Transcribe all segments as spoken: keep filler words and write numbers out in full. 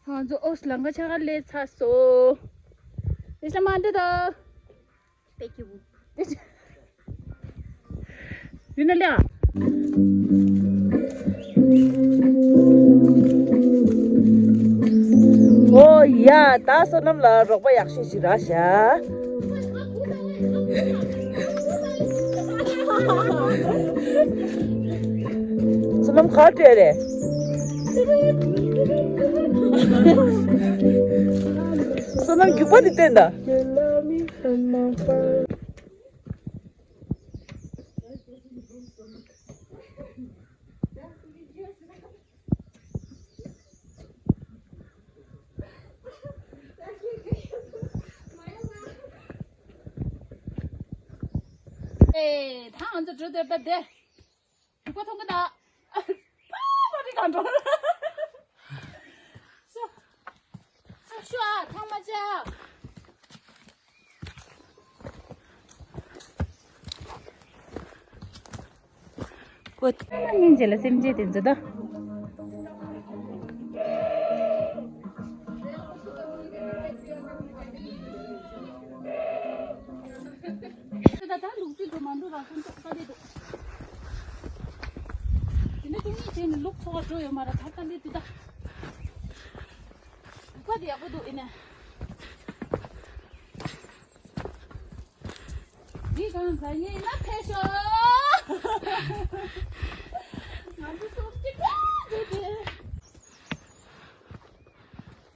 ང་ཚོ་ཨོས་ལམ་ཁ་ཕྱེད་ཀ་སླེབས་ཚར་སོང་། ཨིས་ལམ་ཨ་འདྲ་དང་། ཡིན་ན་ལ། ཨོ་ཡ། ད་བསོད་ནམས་ལ་རོགས་པ་ཡག་ཤོས་ཤིག་རག་ཤག་བསོད་ནམས་ག་སྤྲད་རེད། བསོད་ནམས་རྒྱུག་པ་དེ་བསྟན་ད། ཨེ། ད་ང་ཚོ་འགྲོ་འདོད་པ་དེ། རིག་པ་མཐོང་གི་ན། པ་པ་རི་གང་འགྲོ། ཤོ། ཤོ་ཤོ་ཨ། ཐང་མ་ཅ། ཀོ་ཐང་མ་ཉིན་རྗེས་ལ་སེམས་ཅན་དེ་ཚོ་ད། ད་ད་ལུག་རྒྱུ་འགྲོ་མ་འགྲོ་ར་ཁོང་ཚོ་དཀའ་ལས་འདུག་དེ་འདྲ་ཅུང་ཉིད་བྱས་ནས་ལུག་འཚོ་བ་འགྲོ་ཡོད་མ་ར་ད་དཀའ་ལས་འདུག་ད། ལུག་པ་དེ་ཡག་པོ་འདུག་ཡིན་ནའི། འདི་གང་ཟ་ཉེ་ཡིན་ན་ཕེབས་ཤོག་ང་ཚོ་སོགས་ཅིག་ཡོད་དེ།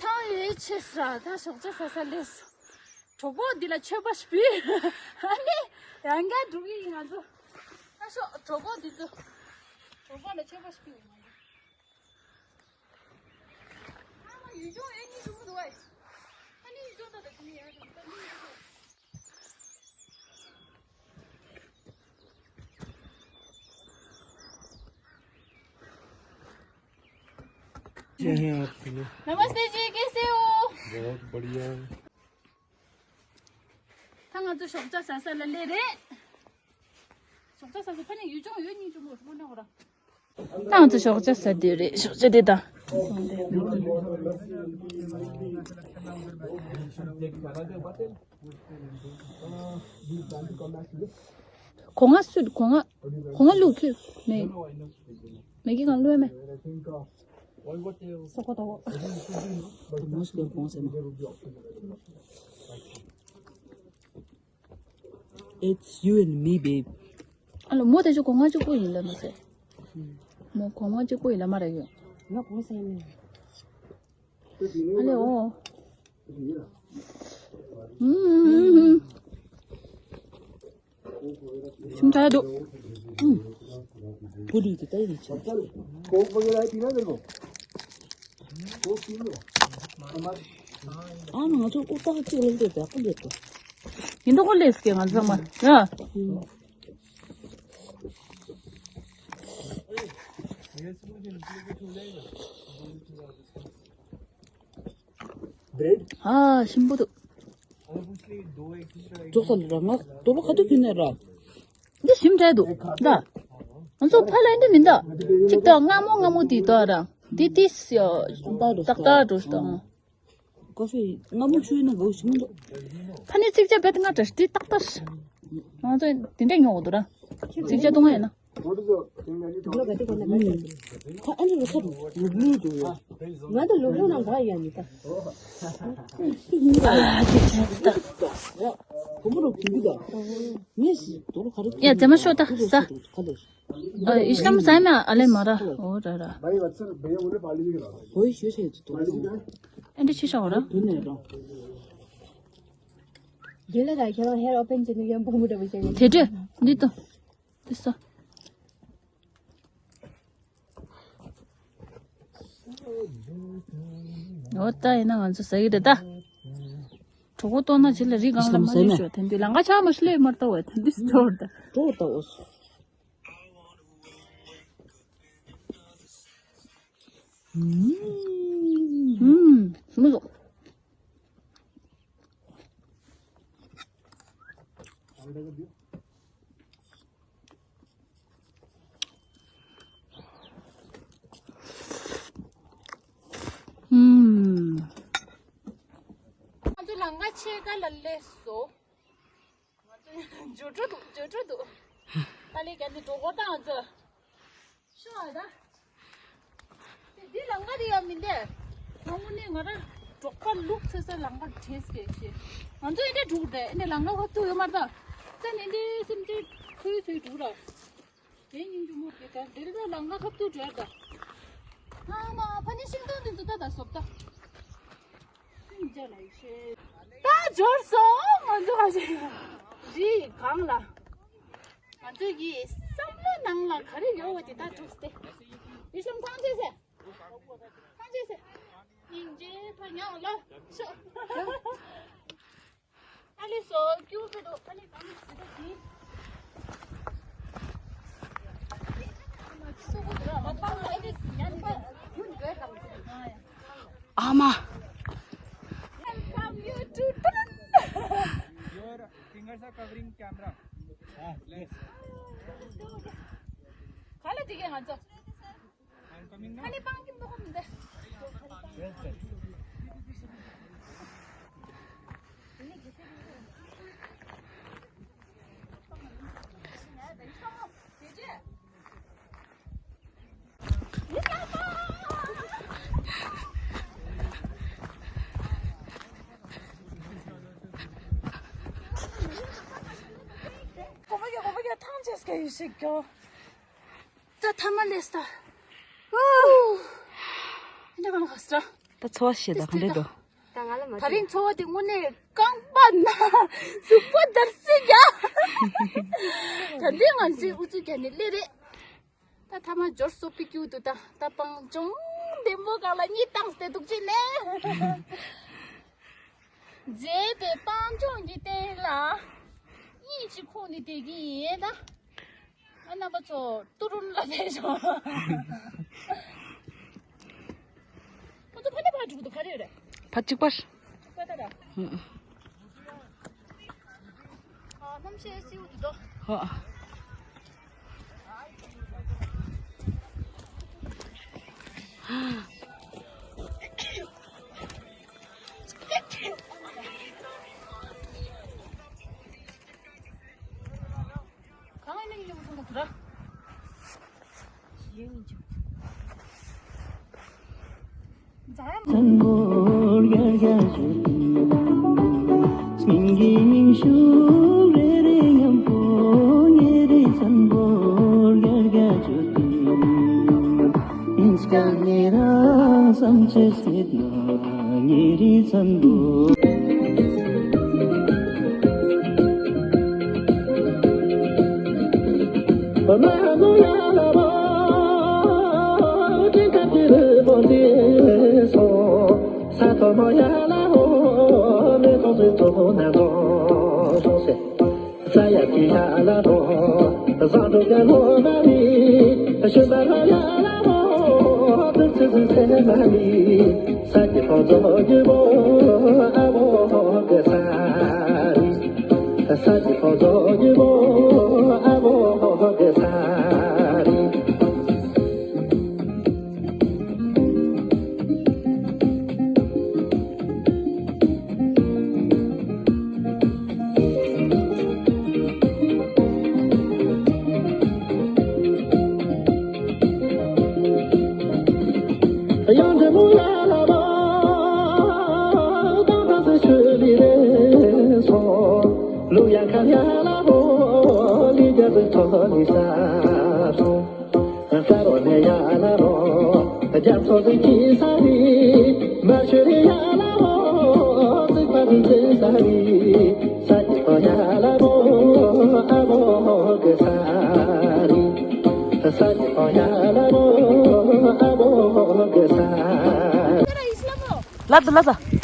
ཐང་ཡོད་ཆེ་ས་ར་ད་ཞོགས་ཇ་ཟ་ས་ལས་སོ། གྲོགས་པོ་འདི་ལ་མཆོད་པ་ཞིག་ཕུལ། ཨ་ནི་ཡང་བསྐྱར་འགྲོ་གི་ཡིན་ང་ཚོ། ཨ་ཤོག་གྲོགས་པོ་འདི་ཚོ། གྲོགས་པོ་ལ་མཆོད་པ་ཞིག་ཕུལ་ཡིན་ང་ཚོ། ཨ་མ་ཡུལ་ལྗོངས་ཨེ་ནི་འགྲོ་གི་འདུག་ཨེ། ཨ་ནི་ཡུལ་ལྗོངས་ད་ད་ཁྱིམ་ཡ་ད་ད་ནི་ཡུལ་ལྗོངས། कैसे हैं आप सुनो? नमस्ते जी, कैसे हो? बहुत बढ़िया। ད་ང་ཚོ་ཞོགས་ཇ་ཟ་ས་ལ་སླེབས་རེད། ཞོགས་ཇ་ཟ་ས་ཕ་ནི་ཡུལ་ལྗོངས་ཡོད་ཉིན་ཅུང་མོ་མོ་ན་འོ་ར། ད་ང་ཚོ་ཞོགས་ཇ་ཟ་དུས་རེད། ཞོགས་ཇ་དེ་དང་། གོང་ང་སུད་གོང་ང་། གོང་ང་ལུག་ཁྱུ་མེ། མེ་གི་གང་ལུས་མེ། སོ་ཁོ་ཏོ། མོ་སྐྱོར་གོང་སེ་མ། It's you and me, babe. ཨ་ལོ་མོ་དེ་ཚོ་གོང་ང་གཅིག་པོ་ཡིན་ལ་མ་ཟེར། མོ་གོང་ང་གཅིག་པོ་ཡིན་ལ་མ་ར་ཡོད། ང་གོང་སེ་མེ། ཨ་ལེ་འོ། ཨུམ། ཞིམ་ཚ་འདུག་བུ་ལུས་ཀྱི་ཏའི་རིགས་ཆེ། ཨ་ང་ཚོ་ཨུ་ཏག་གཅིག་ལ་སླེབས་པའི་ཨ་ཁུ་སླེབས་ཏོ། ཡིན་མདོག་ཁ་ལས་སྐྱེ་ང་ཚང་མ་ཡ། ཨ་ཞིམ་པོ་འདུག་ཅོག་ཙམ་ར་ང་དོ་ལོ་ག་དུས་ཁྱོད་ནས་ར། འདི་ཞིམ་དྲགས་འདུག་ད། ང་ཚོ་ཕ་ལ་འདི་མིན་ད། གཅིག་ད་མངར་མོ་མངར་མོ་དེ་ད་ར། འདི་ཏིས་ཡ། ཏག་ཏག་འགྲོ་ཞིག་ད། ཀ་ཧྥེ་མངར་མོ་ཆུ་ཡིན་ན་འགོ་ཞིམ་འདུག་ཕ་ནི་ཚིག་ཆ་བེད་ང་དྲ་འདི་ཏག་ཏག་ང་ཚོ་དེ་འདྲས་ཉོ་གི་འདུག་ར། ཚིག་ཆ་གཏོང་ཡ་ཡིན་ན། ཁ་ཨ་ནི་རུ་ཁ་རུ་ལུག་ལུག་འདུག་ཡ། ང་ད་ལུག་ལུག་ནང་ག་ཡ་ནི་ད། ཨ་ཅེ་ཅེ་ད། ཡ་གོམ་པ་རུ་གིན་གི་ད། མེ་སི་དོ་རུ་ཁ་རུ། ཡ་རྫ་མ་ཤོག་ད་ས། ཁ་ལས། ཨ་ཨིས་ལམ་སའི་མ་ཨ་ལེ་མ་ར། འོ་ར་ར། ཨེ་འདྲ་ཆེ་ཤོག་ར། དེ་ལ་ད་ཁྱེད་རང་ཧེར་ཨོ་པན་བྱེད་ནི་ཡང་བུ་མོ་འདྲ་པོ་བྱེད་གི། དེ་འདྲ་འདི་ལྟོས། འདི་ས། འོ་ད་ཡིན་ན་ང་ཚོ་ཟ་གི་རེད་ད། གྲོགས་པོ་ལྟོགས་ན་ཇི་ལ་རི་སྒང་ལ་མ་ལུས་ཤོག་དེ་འདི་ལ་ང་ཆ་མ་ཤི་ལེ་མར་ལྟ་བས་དེ་འདི་སྟོར་ད། ལྟོ་ལྟ་འོ་སོ། ཨུམ། ཨུམ། མི་ལོ། ཨུམ། ཕྱེད་ཀ་ལ་སླེབས་སོང་། ང་ཚོ་འགྱོད་བྲོ་འདུག་འགྱོད་བྲོ་འདུག་ད་ལས་ཀ་འདི་འགྲོ་གོ་ད་ང་ཚོ། ཤོག་ཨ་ད། དེ་འདི་ལམ་ཁ་དེ་ཡང་མིན་ཏེ། ང་དངོས་གནས་ང་རང་འབྲོག་པ་ལུག་འཚོ་ས་ལམ་ཁ་བྲེས་སྐད་ཆེ། ང་ཚོ་ཨེ་འདྲ་འགྲོ་གི་རེད། ཨེ་འདྲ་ལམ་ཁ་ཁ་ཐུག་ཡོད་མ་རེད་ད། ཙ་ནས་འདི་སེམས་ཅན་ཚུལ་ཚུལ་འགྲོ་ར། དེ་སྙིང་རྗེ་མོ་དེ་ག་འདིར་ལ་ལམ་ཁ་ཁ་ཐུག་འགྲོ་ཡ་ད། ཨ་མ་ཕ་ནི་ཤིང་སྡོང་འདི་ཚོ་ད་ད་སོབ་ད། ཤིང་རྒྱ་ལ་ཡི་ཤེས། ད་འབྱོར་སོང་ང་ཚོ་ཁ་ཤས། རི་གང་ལ། ང་ཚོ་གི་བསམ་བློ་ནང་ལ་ག་རེ་ཡོད་པ་དེ་ད་འགྲུབ་སྟེ། ཡེ་ཤམ་ཐང་ཆད་སེ། ཐང་ཆད་སེ། སྙིང་རྗེ་ཕ་ཉག་ལ་ཤོག་ཨ་ལེ་སོ་ཀྱུ་ཕེ་དོ་ཨ་ལེ་གང་ཞིག་ད་ཞིག་ཨ་མ། Welcome you to Your fingers are covering camera. Lens. ག་ལ་དེ་གས་ང་ཚོ། I'm coming now. ཨ་ནི་པང་ཀི་མདོག་མི་འདུག་གོམ་པ་རྒྱག་གོམ་པ་རྒྱག་ཐང་ཆད་སྐད་ཡིན་ཞིག་གྱོ། ད་ཐ་མ་ལས་ད། ཨོ། འདི་ག་ལ་ཧ་སྲ། ད་ཚོ་བ་ཤེས་ད་ག་འདྲས་འདུག་ད་ང་ལ་མ་ད་རིང་ཚོ་བ་དེ་དངོས་གནས་རྐང་པ་ན་གཟུགས་པོ་འདར་སིག་ཡ། ད་འདི་ང་ཚོའི་ཨུ་ཚུགས་རྒྱག་ནས་སླེབས་རེད། ད་ཐ་མ་འབྱོར་སོ་པི་ཀྱུ་དུ་ད་ད་སྤང་ལྗོངས་ལྡེམ་པོ་སྒང་ལ་གཉིད་བཏང་སྟེ་འདུག་ཅི་ནས། མཛེས་པའི་སྤང་ལྗོངས་ཀྱི་སྟེང་ལ་གཉིད་ཅིག་ཁུག་ནས་བསྡད་ཀྱི་ཡིན་ད། ཨ་རྣམ་པ་ཚོ་ཏུ་རུན་ལ་བསྡད་ཤོག་ཁོ་ཚོ་ཕ་ནས་ཕར་འགྲོ་གི་འདུག་ག་རེ་ཡོད་རེད། ཕ་གཅིག་པ། གཅིག་པ་ད་ར། ཧུ། ཨ་གནམ་གཤིས་སེའུ་འདུག་དོ། ཧོ། གང་ཡིན་ཡོང་ཐུབ་ན་དུ་ར། ཡིན་ཅིག་མཛའ་མོ། སྙིང་གི་སྙིང་ཤུགས་རེ་རེ་མཉམ་པོ་ཉེ་རེ་ཚན་པོ་རྒྱ་རྒྱ་ཆུ་ཏི། ཨིན་སྐར་ཉེ་རང་བསམ་ཆེ་སྲིད་ན་ཉེ་རེ་ཚན་པོ། ལབ་དུ་ལབ་དུ།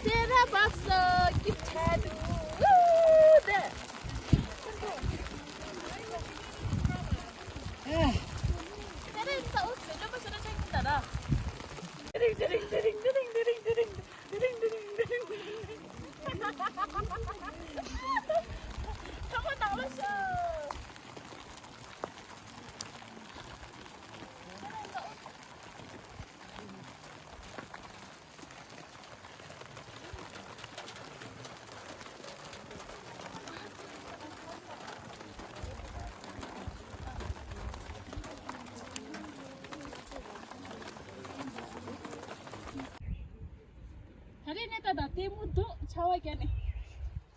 ད་ལྟད་མོ་འདུག་ཆར་པ་བརྒྱབ་ནས།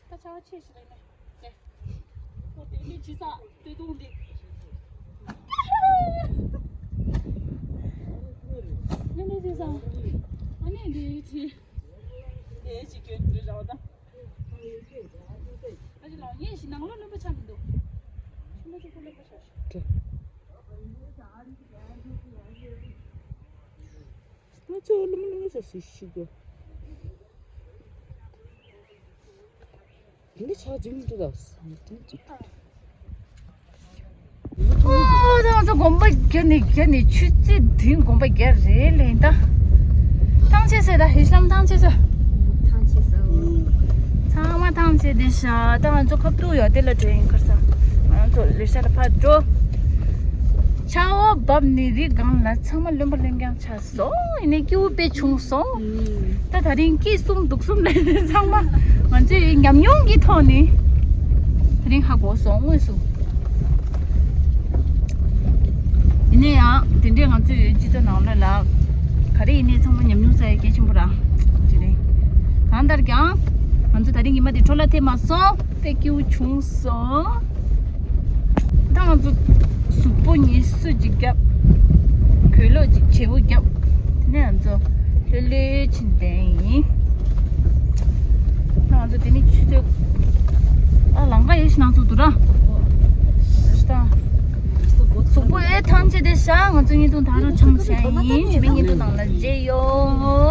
ད་ཆར་པ་ཆེ་ཞིག་རེད་ནས། ཨོ་དེ་ནི་ཇི་ས་སྟོད་ཐུང་འདི། ནི་ནི་ཇི་ས། ཨ་ནི་འདི་ཅི། དེ་ཅི་གྱོན་འདི་ར་བ་ད། ཨ་ཅི་ལ་ངས་ཞིག་ནང་ལོགས་རློན་པ་ཆགས་མི་འདུག་ཆུ་མོ་ཆུ་ཁོ་རློན་པ་ཆགས་ཤག་ང་ཚོ་ལུམ་ལུམ་ཟ་སི་ཤི་གོ། འདི་ཆ་ཇིང་དུ་དག་ཨོ་ད་ང་ཚོ་གོམ་པ་བརྒྱབ་ནས་བརྒྱབ་ནས་ཆུ་ཚོད་བདུན་གོམ་པ་བརྒྱབ་རེད་ལན་ད། ཐང་ཆད་ཟེར་ད་ཧི་ཤམ་ཐང་ཆད་ཟེར། ཐང་ཆད་ཟེར། ཚང་མ་ཐང་ཆད་དེ་ཤ་ད་ང་ཚོ་ཁབ་ཏུ་ཡོད་དེ་ལ་འགྲོ་ཡིན་ཁར་ས། ང་ཚོ་ལེ་ཤ་ལ་ཕར་འགྲོ། ཆར་པ་བབས་ནས་རི་སྒང་ལ་ཚང་མ་རློན་པ་རློན་རྐྱང་ཆགས་སོང་། ཡིན་ནའི་སྐྱིད་པོ་དཔེ་བྱུང་སོང་། ད་ད་རིང་སྐྱིད་གསུམ་སྡུག་གསུམ་ལས་ཚང་མ་ང་ཚོའི་ཉམས་མྱོང་གི་ཐོག་ནས་ད་རིང་ཧ་གོ་སོང་དངོས་སུ། ཡིན་ནའི་ཡང་དེ་འདྲའི་ང་ཚོའི་སྤྱི་ཚོགས་ནང་ལོགས་ལ་ག་རེ་ཡིན་ནའི་ཚང་མ་ཉམས་མྱོང་ཟ་ཡ་གལ་ཆེན་པོ་ར། དེ་རེད། གང་ལྟར་ཀྱང་ང་ཚོ་ད་རིང་ཉི་མ་དེ་འཕྲོ་བརླག་ཐེབས་མ་སོང་། དཔེ་སྐྱིད་པོ་བྱུང་སོང་། ད་ང་ཚོ་གཟུགས་པོ་ངལ་གསོ་ཅིག་བརྒྱབ། གོས་ལོག་ཅིག་བརྗེ་པོ་བརྒྱབ། དེ་ནས་ང་ཚོ་ལྷོད་ལྷོད་ཕྱིན་བསྡད་ཡིན། ད་ང་ཚོ་དེ་ནས་ཆུ་ཚོད། ཨ་ལམ་ཁ་ཡེ་ཤི་ནང་ཚུགས་འདུག་ར། ད་གཟུགས་པོ་ཨེ་ཐང་ཆད་དེ་ཤ་ང་ཚོ་བརྙན་ཐུང་ད་རུང་ཆང་བྱས་ཡིན། ཇི་མའི་བརྙན་ཐུང་ནང་ལ་མཇལ་ཡོང་།